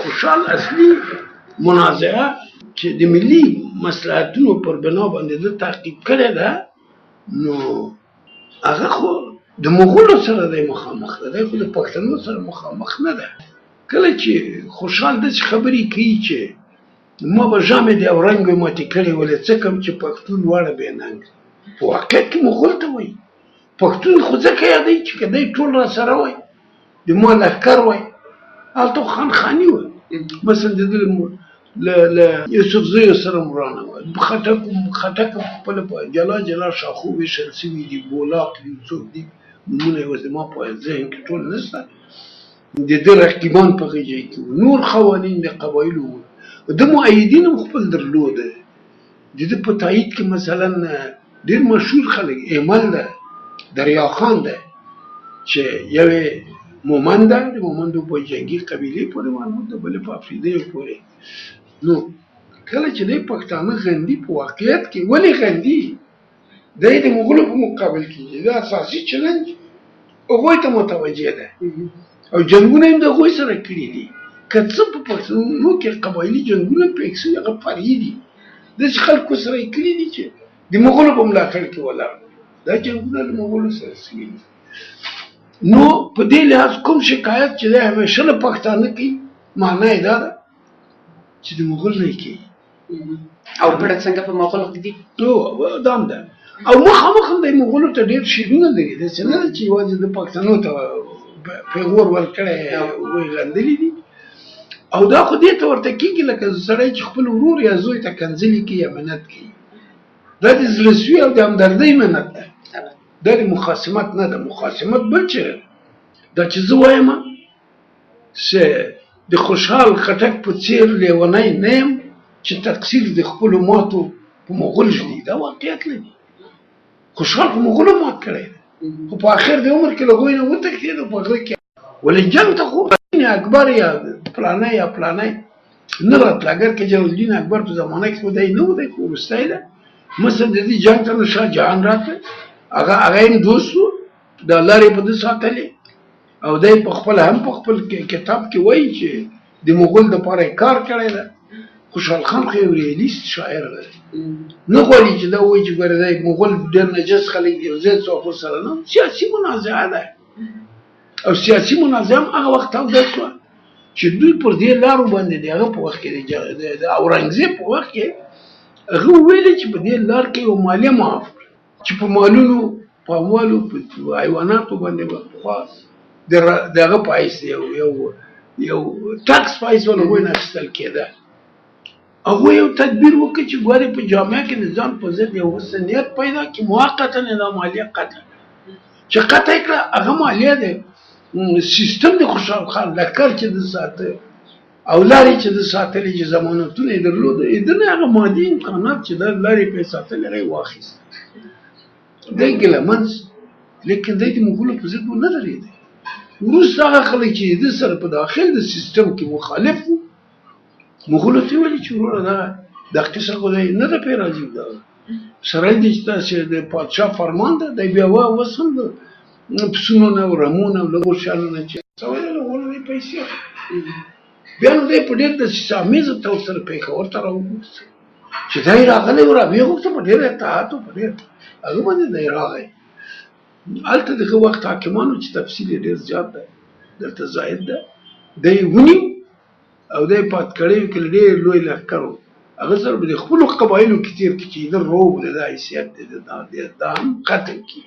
خوشحال اصلي منازعه چې د ملي مصلحتونو پر بنا باندې ده تعقیب کړې ده، نو هغه خو د مغولو سره دی مخامخ ده، دی خو د پښتنو سره مخامخ نه ده. کله چې خوشحال داسې خبرې کوي چې ما به ژامې د اورنګ ماتې کړې ولې څه کوم چې پښتون واړه بې ننګ، په واقعیت کې مغول ته وایي. پښتون خو ځکه یادوي چې که دی ټول را سره وای، د ما لښکر وای، هلته خو خان خاني وه. مثلا د ده له یوسفزیو سره هم ورانه وه، خټک هم خپله په جلا جلا شاخو وېشل سوي دي، بولاق دي، څوک دي، نومونه یې اوس د ما په ذهن کې ټول نشته. د ده رقیبان په هغې ځای کې وو، نور قوانین د قبایلو وو، ده مؤیدین هم خپل درلوده. د ده په تایید کې مثلا ډېر مشهور خلک ایمل ده، دریا خان ده چې یو یې مومند ده، د مومندو په جنګي قبیلې پورې مربوط ده، بل په افریدیو پورې. نو کله چې دی پښتانه غندي، په واقعیت کې ولې غندي؟ دی د مغولو په مقابل کې دی، دا اساسي چلنج هغوی ته متوجه ده او جنګونه هم د هغوی سره کړي دي. که څه په پښتنو کې قبایلي جنګونه پېښ شوي، هغه فرعي دي، داسې خلکو سره یې کړي دي چې د مغولو په ملاتړ کې ولاړ، دا جنګونه له مغولو سره شوي دي. نو په دې لحاظ کوم شکایت چې دی همېشه له پښتانه کوي، معنا یې دا ده چې د مغول نه یې کوي. او پړه څنګه په مغول ږدي؟ نو دا هم ده. او مخامخ هم دی مغولو ته ډېر شعرونه لري، داسې نه ده چې یوازې د پښتنو ته پیغور ورکړی، هغوی غندلي دي. او دا خو دې ته ورته کېږي لکه سړی چې خپل ورور یا زوی ته کنځلې کوي یا منت کوي، دا د زړه سوي او د همدردۍ منت ده، دا د مخاصمت نه ده. مخاصمت بل چېرې ده. دا چې زه وایم چې د خوشحال خټک په څېر لیونی نه یم چې تقصیر د خپلو ماتو په مغول ږدي، دا واقعیت لري. خوشحال خو مغولو مات کړی دی، خو په اخر د عمر کې له هغوی نه وتښتېد په غره کې. ولې جنګ ته خو اکبر یا پلانی یا پلانی نه راتله، اګر که جلال الدین اکبر په زمانه کې خو دی نه و، دی خو وروستی ده. مثلا د دې جنګ ته نو شاه جهان راته، هغه یې هم دوست و، د لارې په ده ساتلې، او دی په خپل هم په خپل کتاب کې وایي چې د مغول دپاره یې کار کړی ده. خوشحال خان خو یو ریالیست شاعر دی، نه غواړي چې دا ووایي چې ګوره دی مغول ډېر نجس خلک دي او زه څوک ورسره نه. سیاسي منازعه ده، او سیاسي منازعه هم هغه وخت توده شوه چې دوی پر دې لارو باندې د هغه په وخت کې د اورنګزیب په وخت کې هغه وویل چې په دې لار کې یو مالیه معاف کړه چې په مالونو، په اموالو، په حیواناتو باندې به پخوا د هغه په حیث یو یو یو ټکس په حیث به له هغوی نه اخیستل کېده. هغوی یو تدبیر وکړ چې ګورې په جامعه کې د ځان په ضد یو حسن نیت پیدا کړي، موقتا یې دا مالیه قطع کړه. چې قطع یې کړه، هغه مالیه د سیستم د خوشحال خان لښکر چې ده ساته او لارې چې ده ساتلې، چې ضمانتونه یې درلوده، یې ده نه هغه مادي امکانات چې دا لارې پرې ساتلې هغه یې واخیست. دی ګیله من سو، لیکن دی د مغولو په ضد ونه درېدی. وروسته هغه خلک چې ده سره په داخل د سیستم کې مخالف وو، مغولو ته ویل چې وروره دا دا قصه خو دی نه ده پرې راځي، دا سره دی چې تاسې د پادشاه فرمان ده، دی بیا اوس هم د پسونو نه او رمو نه او لږو شیانو نه چې څه ویل، هغو نه دی پیسې اخلي. بیا نو دی په ډېر دسیسه امیزه طور سره پېښور ته راوګرځېد، چې دی راغلی و، راویې غوښته په ډېر اطاعت او په ډېر هغه باندې دی راغی. هلته د هغه وخت حاکمانو چې تفصیل یې ډېر زیات دی دلته زاید ده، دی یې ونیو او دی په اتکړیو کې له ډېر لوی لښکر و، هغه سره به د خپلو قبایلو کې تېر کړي چې ده روب دی، دا حیثیت دی، دا هم قتل کړي.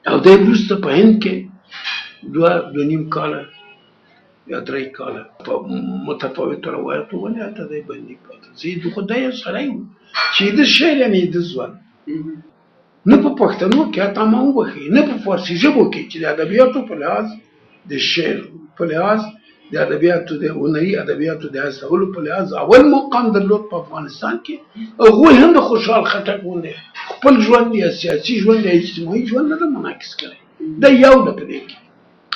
او دی وروسته په هند کې دوه دوه نیم کاله یا درې کاله په متفاوتو روایتو باندې هلته دی بندي پاتې شو. خو دی یو سړی و چې د شعر یعنې د ژوند نه په پښتنو کې حتی ما وبښئ، نه په فارسي ژبو کې چې د ادبیاتو په لحاظ، د شعر په لحاظ، د ادبیاتو د هنري ادبیاتو د هڅولو په لحاظ اول مقام درلود په افغانستان کې، هغوی هم د خوشحال خټک غوندې خپل ژوند یا سیاسي ژوند یا اجتماعي ژوند نه ده منعکس کړی. دا یو ده په دې کې.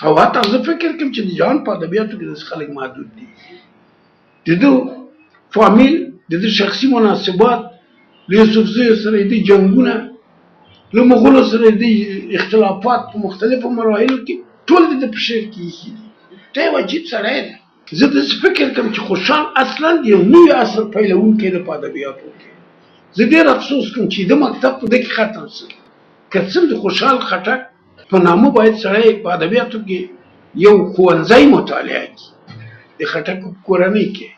او حتی زه فکر کوم چې د جهان په ادبیاتو کې داسې خلک محدود دي. د ده فامیل، د ده شخصي مناسبات، له یوسفزیو سره د جنګونه، له مغولو سره د اختلافات په مختلفو مراحلو کې ټول د ده په شعر کې ایښي دي. دی یو عجیب سړی دی. زه داسې فکر کوم چې خوشحال اصلا د یو نوي عصر پیلوونکی دی په ادبیاتو کې. زه ډېر افسوس کوم چې د مکتب په ده کې ختم سو. که څه د خوشحال خټک په نامه باید سړی په ادبیاتو کې یو ښوونځی مطالعه کړي، د خټک په کورنۍ کې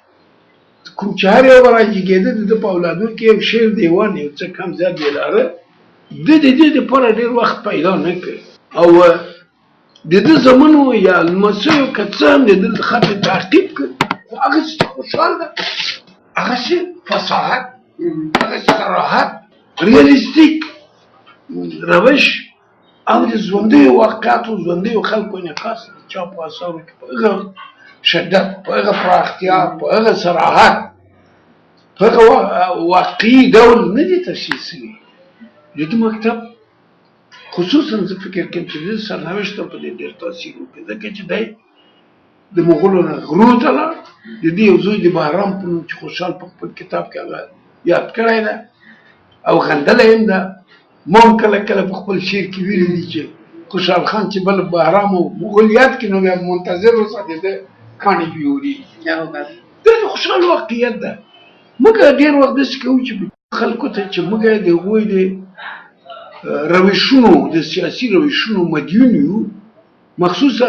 کوم چې هر یو به راجګېده د ده په اولادو کې یو شعر دیوان یو څه کم زیات یې لاره. ده د دې دپاره ډېر وخت پیدا نه کړ او د ده زمنو یا لمسیو که څه هم د ده خط یې تعقیب کړ، خو هغسې چې خوشحال ده هغسې فصاحت، هغسې صراحت، ریالیستیک روش او د ژوندیو واقعاتو ژوندیو خلکو انعکاس د چا په اثارو کې په هغه شدت، په هغه پراختیا، په هغه صراحت، په هغه واقعي ډول نه دي تشریح شوي. د ده مکتب خصوصا زه فکر کوم چې د سرنوشت هم په دې ډېر تاثیر وکړي، ځکه چې دی د مغولو نه غرو ته لاړ. د دې یو زوی د بهرام په نوم چې خوشحال په خپل کتاب کې هغه یاد کړی ده او غندلی هم ده. ما هم کله کله په خپل شعر کې ویلي دي چې خوشحال خان چې بل بهرام او مغول یاد کړي نو بیا منتظر اوسه د ده کاڼي پرې اورېږي. دا د خوشحال واقعیت ده. موږ ډېر وخت داسې کوو چې خلکو ته چې موږ د هغوی د روشونو د سیاسي روشونو مدیون یو، مخصوصا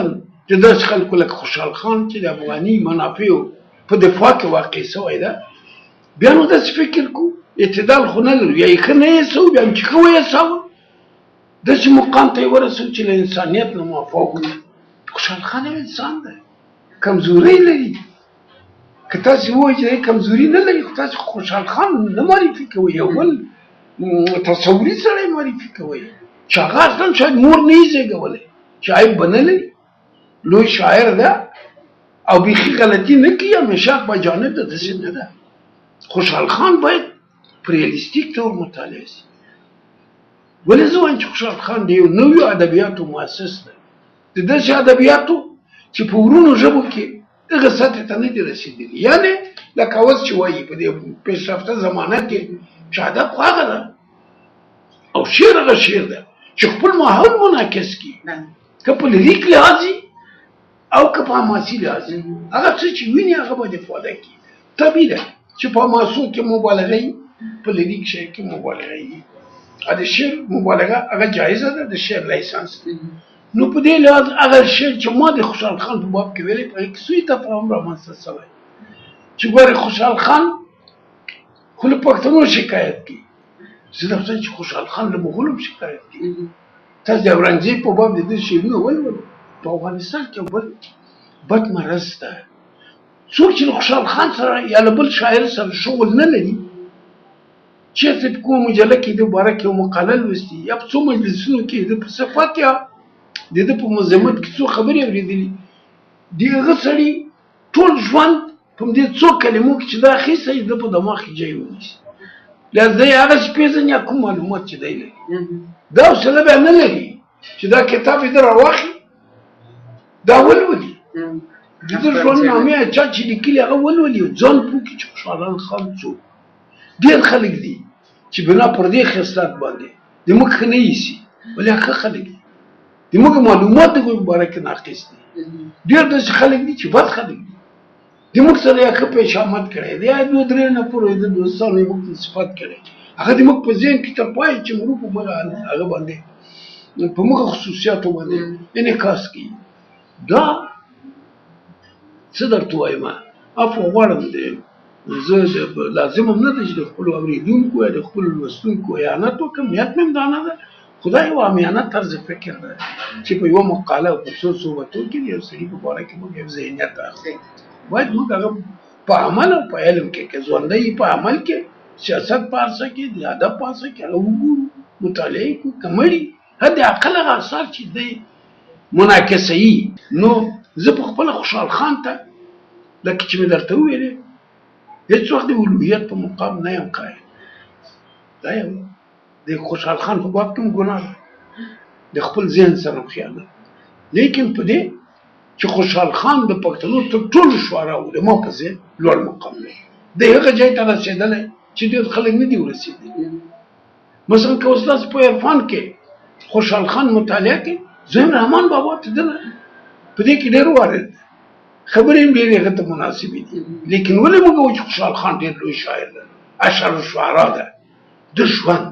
د داسې خلکو لکه خوشحال خان چې د افغاني منافعو په دفاع کې واقع سوی ده، بیا نو داسې فکر کوو اعتدال خو نه لرو، یا یې ښه نه حسوو، بیا هم چې ښه وحساوه داسې مقام ته یې ورسوو چې له انسانیت نه مافوق ده. خوشحال خان یو انسان دی، کمزورۍ لري. که تاسې ووایئ چې دی کمزوري نه لري، خو تاسې خوشحال خان نه معرفي کوئ، یو بل تصوري سړی معرفي کوئ چې هغه اصلا شاید مور نه یې زېږولی، چې عیب به نه لري، لوی شاعر ده او بیخي غلطي نه کوي، همېشه حق به جانب ده، داسې نه ده. خوشحال خان باید په ریالیستیک طور مطالعه شي. ولې زه وایم چې خوشحال خان د یو نویو ادبیاتو مؤسس دی، د داسې ادبیاتو چې په ورونو ژبو کې دغه سطح ته نه دي رسېدلي. یعنې لکه اوس چې وایي په دې پیشرفته زمانه کې چې ادب خو هغه ده او شعر هغه شعر ده چې خپل ماحول منعکس کړي، که په لیریک لحاظ او که په حماسي لحاظ، هغه څه چې ویني هغه باندې افاده کړي. طبیعي ده چې په حماسو کې مبالغه وي، په لیریک شعر کې مبالغه وي، د شعر مبالغه هغه جایزه ده، د شعر لایسنس دی. نو په دې لحاظ هغه شعر چې ما د خوشحال خان په باب کې ویلی، په هغې کې سوء تفاهم رامنځته شوی چې ګورې خوشحال خان خو له پښتنو شکایت کوي. زه درته وایم چې خوشحال خان له مغولو هم شکایت کوي. تاسو د اورنګزیب په باب د ده شعرونه ولولئ. په افغانستان کې یو بل بد مرض ده، څوک چې له خوشحال خان سره یا له بل شاعر سره شغل نه لري، چېرته په کومه مجله کې د باره کې یو مقاله لوستي یا په څو مجلسونو کې د په صفت یا د ده په مذمت کې څو خبرې اورېدلي، د هغه سړي ټول ژوند په همدې څو کلمو کې چې دا اخیستی د ده په دماغ کې ځای ونیسي. لهذا دی هغسې پېژني یا کوم معلومات چې دی لري، دا حوصله بیا نه لري چې دا کتاب یې ده راواخلي دا ولولي، د ده ژوند نامې چا چې لیکلي هغه ولولي او ځان پوه کړي چې خوشحال خان څوک. ډېر خلک دي چې بنا پر دې خصلت باندې د موږ ښه نه ایسي، ولې ښه خلک دي، د موږ معلومات د هغوی په باره کې ناقص دي. ډېر داسې خلک دي چې بد خلک دي، د موږ سره یې ښه پېشامد کړی دی، یا دوه درې نفرو یې د دوستانو یې موږ ته صفت کړی، هغه د موږ په ذهن کې تر پایه چې مرو په موږ هغه باندې په موږ خصوصیاتو باندې انعکاس کوي. دا څه درته وایم، عفو غواړم دی، زه لازم هم نه ده چې د خپلو اورېدونکو یا د خپلو لوستونکو اعانت وکړم، نیت مې هم دا نه ده، خو دا یو عامیانه طرز فکر ده چې په یوه مقاله او په څو څو وتو کې د یو سړي په باره کې موږ یو ذهنیت اخلو. باید موږ هغه په عمل او په علم کې که ژوندی په عمل کې سیاست په عرصه کې د ادب په عرصه کې هغه وګورو، مطالعه یې کړو، که مړي حد اقل هغه اثار چې دی منعکسوي. نو زه په خپله خوشحال خان ته لکه چې مې درته وویلې هېڅ وخت د الوهیت په مقام نه یم قایل. دا یو د خوشحال خان په باب کې هم ګناه ده، د خپل ذهن سره هم خیانت، لیکن په دې چې خوشحال خان د پښتنو تر ټولو شعراو د ما په ذهن لوړ مقام لري، دی هغه ځای ته رسېدلی چې ډېر خلک نه دي ورسېدلي. مثلا که اوس تاسو په عرفان کې خوشحال خان مطالعه کړئ، زویم رحمان بابا ته دنه په دې کې ډېر وارد دی. خبرې هم ډېرې هغه ته مناسبې دي. لیکن ولې موږ وایو چې خوشحال خان ډېر لوی شاعر ده، اشعر الشعرا ده، د ژوند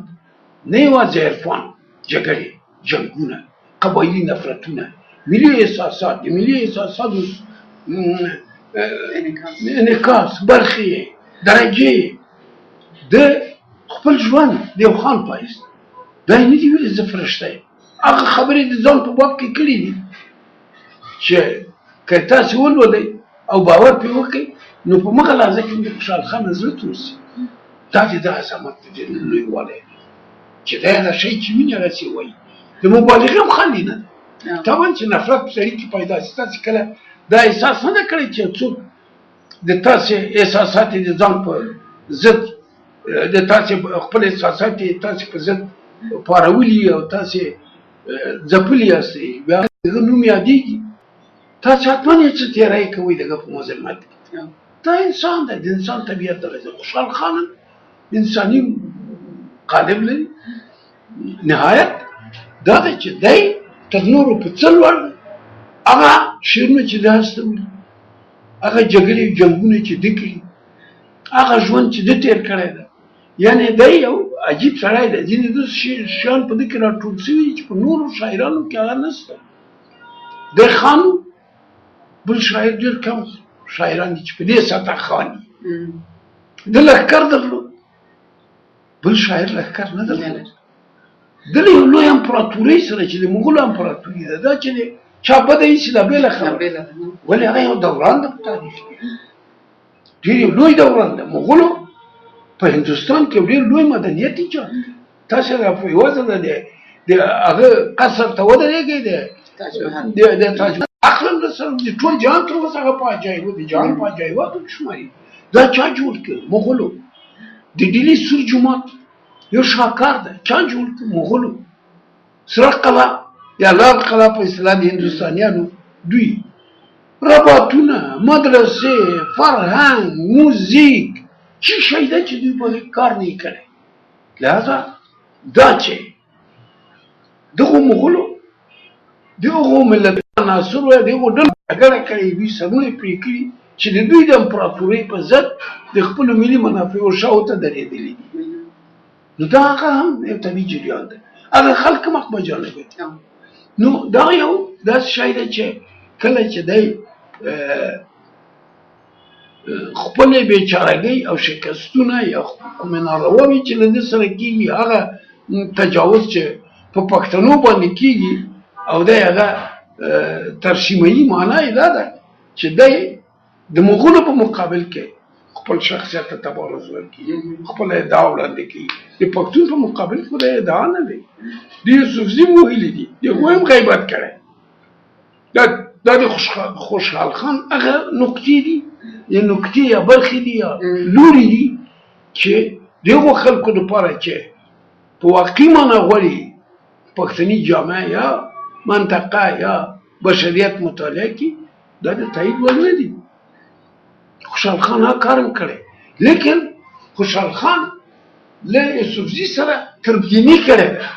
نه یوازې عرفان، جګړې، جنګونه، قبایلي نفرتونه، ملي احساسات، د ملي احساساتو انعکاس، برخې، درجې، د خپل ژوند د یو خان په حیث دا یې نه دي ویلي زه فرشته یم. هغه خبرې د ځان په باب کې کړې دي چې که تاسې ولولئ او باور پرې وکړئ نو په مغه لحظه کې د خوشحال خان زړه تور سي. دا د ده عظمت دی، د لویوالی دی چې دی هغه شی چې ویني هغسې وایي، د مبالغې هم خالي نه ده. طبعا چې نفرت په سړي کې پیدا شي، تاسې کله دا احساس نه ده کړی چې څوک د تاسې احساسات د ځان په ضد، د تاسې خپل احساسات یې تاسې په ضد پارولي او تاسې ځپلي یاستئ، بیا د هغه نوم یادېږي، تاسې حتما یې څه تېری کوئ د هغه په مذمت کې. دا انسان دی، د انسان طبیعت دغه دی. خوشحال خان هم انساني قالب لري. نهایت دا دی چې دی تر نورو په څه لوړ دی، هغه شعرونه چې ده هستولي، هغه جګړې جنګونه چې ده کړي، هغه ژوند چې ده تېر کړی دی، یعنې دی یو عجیب سړی دی. ځینې داسې شیان په ده کې راټول سوي دي چې په نورو شاعرانو کې هغه نشته. دی خان و، بل شاعر ډېر کم شاعران دي چې په دې سطح خان دي. ده لښکر درلود، بل شاعر لښکر نه درلود. ده له یو لوی امپراتورۍ سره چې د مغولو امپراتوري ده، دا چې چا بده ایسي دا بېله خبره ده، ولې هغه یو دوران ده په تاریخ کې، ډېر یو لوی دوران ده. مغولو په هندوستان کې ډېر لوی مدنیت ایجاد کړ. تاسې را په یوه ځله د هغه قصر ته ودرېږئ، د تاج محل عقل هم سره د ټول جهان تر اوسه هغه په عجایبو، د جهان په عجایباتو کې شماري. دا چا جوړ کړ؟ مغولو. د ډیلي سور جومات یو شاهکار ده، چا جوړ کړ؟ مغولو. سره قلا یا لال قلا په اصطلاح د هندوستانیانو، دوی رباطونه، مدرسې، فرهنګ، موزیک، چی شی ده چې دوی په کار نه کړی. لهذا دا چې دغو مغولو دغو ملت عناصرو یا دغو ډلو جګړه کړې، دوی سرونه یې پرې کړي چې د دوی د امپراتورۍ په ضد د خپلو ملي منافعو شاو ته درېدلي دي. نو دا هغه هم یو طبیعي جریان دی، هغه خلک هم حق بجانب دي. نو دا یو داسې شی دی چې کله چې دی خپلې بیچارګۍ او شکستونه یا کومې نارواوې چې له ده سره کېږي، هغه تجاوز چې په پښتنو باندې کېږي او دی هغه ترسیموي، معنا یې دا ده چې دی د مغولو په مقابل کې خپل شخصیت ته تبارز ورکړي، خپله ادعا وړاندې کوي. د پښتون په مقابل کې خو دا ادعا نه دی. د یوسفزي ویلي دي، د هغوی هم غیبت کړی. دا د خوشحال خان هغه نقطې دي، یا نقطې یا برخې دي یا لوري دي چې د هغو خلکو لپاره چې په واقعي معنا غواړي پښتني جامعه یا منطقه یا بشریت مطالعه کړي، دا د تایید وړ نه دي. خوشحال خان هغه کار هم کړی، لیکن خوشحال خان له یوسفزي سره تربګیني کړې ده،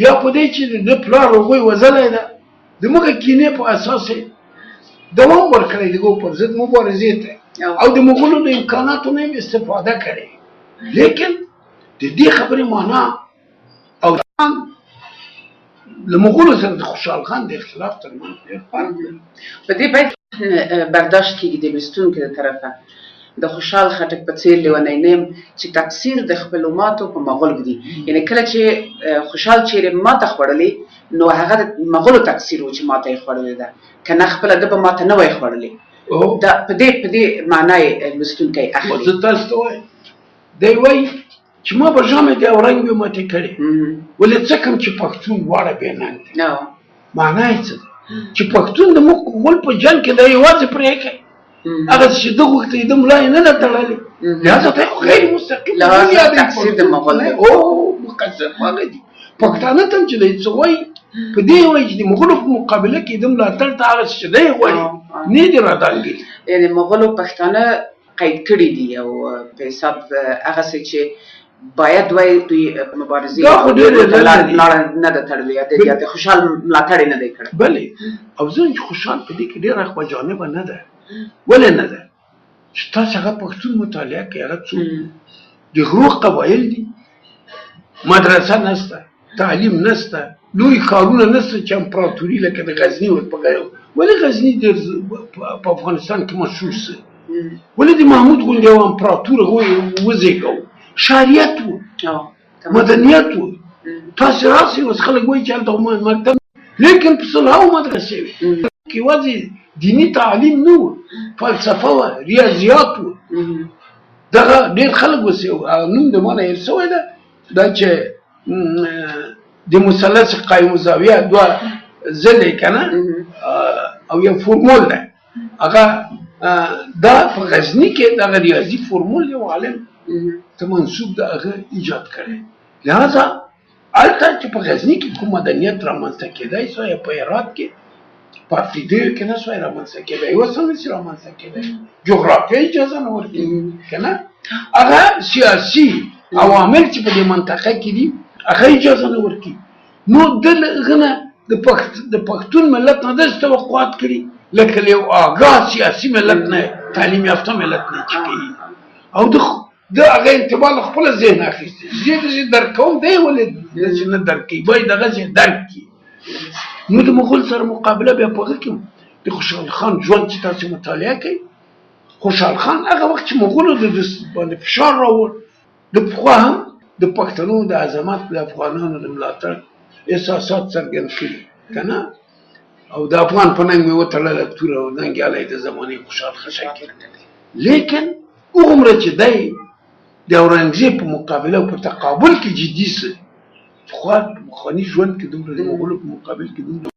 یا په دې چې د ده پلار هغوی وزلی ده، د موږ کینې په اساس یې دوام ورکړی د هغو پر ضد مبارزې ته او د مغولو له امکاناتو نه یې استفاده کړې. لیکن د دې خبرې معنا او له مغولو سره د خوشحال خان د اختلاف ترمنځ ډېر فرق دی. په دې بیت برداشت کېږي د لوستونکي له طرفه د خوشحال خټک په څېر لیونی نه یم چې تقصیر د خپلو ماتو په مغول ږدي. یعنې کله چې خوشحال چیرې ماته خوړلې نو هغه د مغولو تقصیر و چې ماته یې خوړلې ده، که نه خپله ده به ماته نه وای خوړلې. دا په دې معنا یې لوستونکی اخلي. زه تاسو ته وایم، دی وایي چې ما به ژامې د اورنګ به ماتې کړې، ولې څه کوم چې پښتون واړه بې ننګ دی. معنا یې څه ده؟ چې پښتون د مغول په جنګ کې دی یوازې پرې ایښی، هغه چې ده غوښتي ده ملا یې نه ده تړلې، لهذا دی خو غیر مستقیم تقصیر د مغول دی. او مقصر خو هغه دي. پښتانه ته هم چې دی څه وایي په دې وایي چې د مغولو په مقابله کې د ملاتړ ته هغه چې دی غواړي نه دي رادانګلي. یعنې مغولو پښتانه قید کړي دي او په حساب هغسې چې باید وای دوی مبارزې دا خو ډېرې لاره نه ده تړلې، یا د خوشحال ملاتړ یې نه دی کړی. بلې، او زه چې خوشحال په دې کې ډېره اخوا جانبه نه ده. ولې نه ده؟ چې تاسو هغه پښتون مطالعه کوئ، هغه څوک د غرو قبایل دي، مدرسه نشته، تعلیم نشته، لوی ښارونه نشته چې امپراتوري لکه د غزني ور په ولې غزني ډېر په افغانستان کې مشهور سو؟ ولې د محمود غوندې یو امپراتور وزېږو؟ شهریت و، مدنیت و. تاسې راسئ اوس خلک وایي چې هلته مکتب، لیکن په سلهاوو مدرسې وې، یوازې دیني تعلیم نه و، فلسفه وه، ریاضیات و. دغه ډېر خلک اوس هغه نوم د ما نه هېر سوی ده، دا چې د مثلث قایم زاویه دوه ضلع که نه او یو فورمول ده، هغه دا په غزني کې دغه ریاضي فورمول یو عالم ته منسوب ده، هغه ایجاد کړی. لهذا هلته چې په غزني کې کوم مدنیت رامنځته کېدای سوی، یا په هرات کې، په افریدیو کې نه سوای رامنځته کېدای، اوس هم نشي رامنځته کېدای، جغرافیه اجازه نه ورکوي که نه، هغه سیاسي عوامل چې په دې منطقه کې دي هغه اجازه نه ورکوي. نو ده هغه نه د پښتون ملت نه داسې توقعات کړي لکه له یو آګاه سیاسي ملت نه، تعلیم یافته ملت نه چې کوي. او ده هغه انتباه له خپله ذهنه اخیستې، زه یې داسې درک کوم، دی ولې داسې نه درک کوي، باید دغسې درک کړي. نو د مغول سره مقابله بیا په هغه کې د خوشحال خان ژوند چې تاسې مطالعه کوئ، خوشحال خان هغه وخت چې مغولو د ده باندې فشار راوړ، د پخوا هم د پښتنو د عظمت، د افغانانو د ملاتړ احساسات څرګند کړي که نه، او د افغان په ننګ مې وتړله توره او ننګیالی د زمانې خوشحال خټک. لیکن هغومره چې دی د اورنګزیب په مقابله او په تقابل کې جدي سه، پخوا په پخواني ژوند کې دومره د مغولو په مقابل کې دومره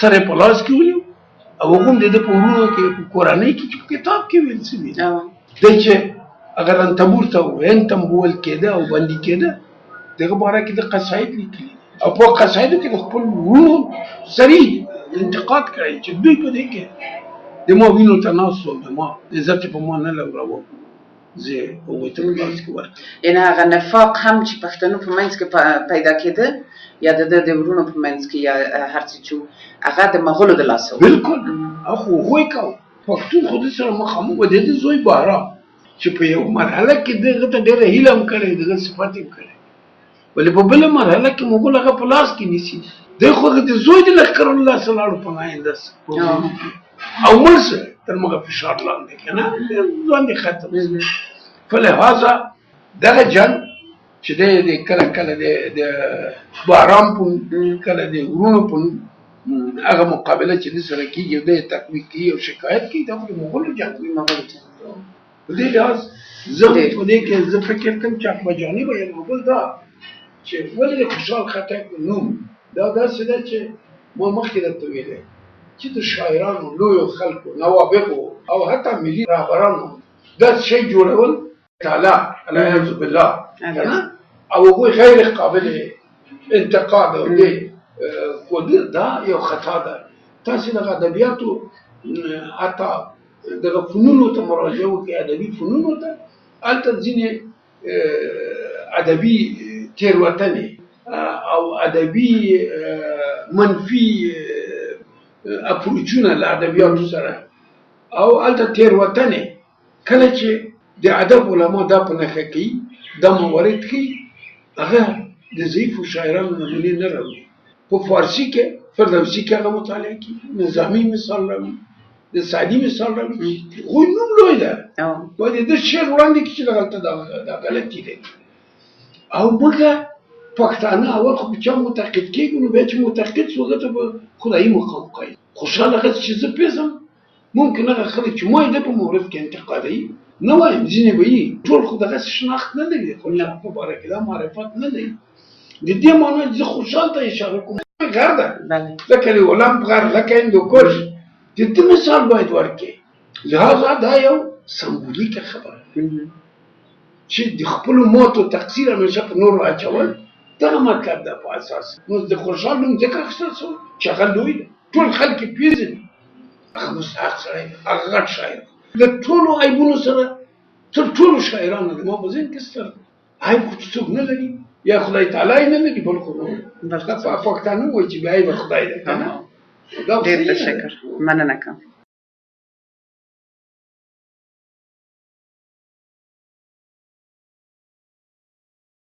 سره په لاس کې ونیو، او هغه هم د ده په وروڼو کې په کورنۍ کې چې په کتاب کې ویل سوي دی چې هغه رنتبور ته هند ته بوول کېده او بندي کېده، د هغه باره کې د قصاید لیکلي دي، او په قصایدو کې د خپل وروڼو صریح انتقاد کړی چې دوی په دې کې د ما وینو ته ناست وو او د ما عزت یې په ما نه لوراوه، زه هغوی ته په لاس کې ورکړم. یعنې هغه نفاق هم چې پښتنو په منځ کې پیدا کېده، یا د ده د وروڼو په منځ کې، یا هر څه چې هغه د مغولو د لاسه و. بالکل، هغه خو هغوی کاوه. پښتون خو ده سره مخامخ و، د ده زوی بهرام چې په یو مرحله کې ده هغه ته ډېره هیله هم کړې، د هغه صفت یې هم کړی، ولې په بله مرحله کې مغول هغه په لاس کې نیسي، دی خو هغه د زوی د لښکرو له لاسه لاړو په آینده او مړ سو تر مغه فشار لاندې که نه، ژوند یې ختم سو. فلهذا دغه جنګ چې دی د کله کله د بهرام په نوم، کله د وروڼو په نوم هغه مقابله چې ده سره کېږي او دی یې تقویق کوي او شکایت کوي، دا خو د مغولو جنګ دی. په دې لحاظ زه په دې کې زه فکر کوم چې اکبرجاني به یم. او بل دا چې ولې د خوشحال خټک نوم دا داسې ده چې ما مخکې درته ویلی چې د شاعرانو، لویو خلکو، نوابغو او حتی ملي رهبرانو داسې شی جوړول تعالی العیاذ بالله که نه، او هغوی غیر قابل انتقاد او دې ښودل دا یو خطا ده. تاسې دغه ادبیاتو حتی دغه فنونو ته مراجعه وکړئ، ادبي فنونو ته، هلته ځینې ادبي تېروتنې او ادبي منفي اپروچونه له ادبیاتو سره او هلته تېروتنې کله چې د ادب علما دا په نښه کوي، دا موارد ښيي، هغه د ضعیفو شاعرانو نمونې نه راوړي. په فارسي کې فردوسي کې هغه مطالعه کېږي، نظامي مثال راوړي، د سعدي مثال راوړي، خو نوم لوی ده، باید د شعر وړاندې کړي چې دغلته دا غلطي لري. او موږ پښتانه اول خو په چا معتقد کېږو، نو بیا چې معتقد سو هغه ته به خدایي مقام قایل. خوشحال هغه چې زه پېژنم، ممکن هغه خلک چې ما یې ده په مورد کې انتقادوي نه وایم، ځینې به یي، ټول خو دغسې شناخت نه لري، خوشحال په باره کې دا معرفت نه لري. د دې معنا چې زه خوشحال ته اشاره کوم غر ده، لکه د اولمپ غر، لکه هندوکش، د ده مثال باید ورکړي. لهذا دا یو سمبولیکه خبره ده چې د خپلو ماتو تقصیر همیشه په نورو اچول، دغه مطلب ده په اساس. نو د خوشحال نوم ځکه اخیستل سو چې هغه لوی ده، ټول خلک یې پېژني، هغه مستحق سړی دی، هغه غټ شاعر دی، له ټولو عیبونو سره تر ټولو شاعرانو د ما په ذهن کې ستر دی. عیب خو څوک نه لري، یا خدای تعالی یې نه لري، بل خو نو بل پښتانه وایي چې بې عیبه خدای دی که نه. ډېر تشکر، مننه کوم.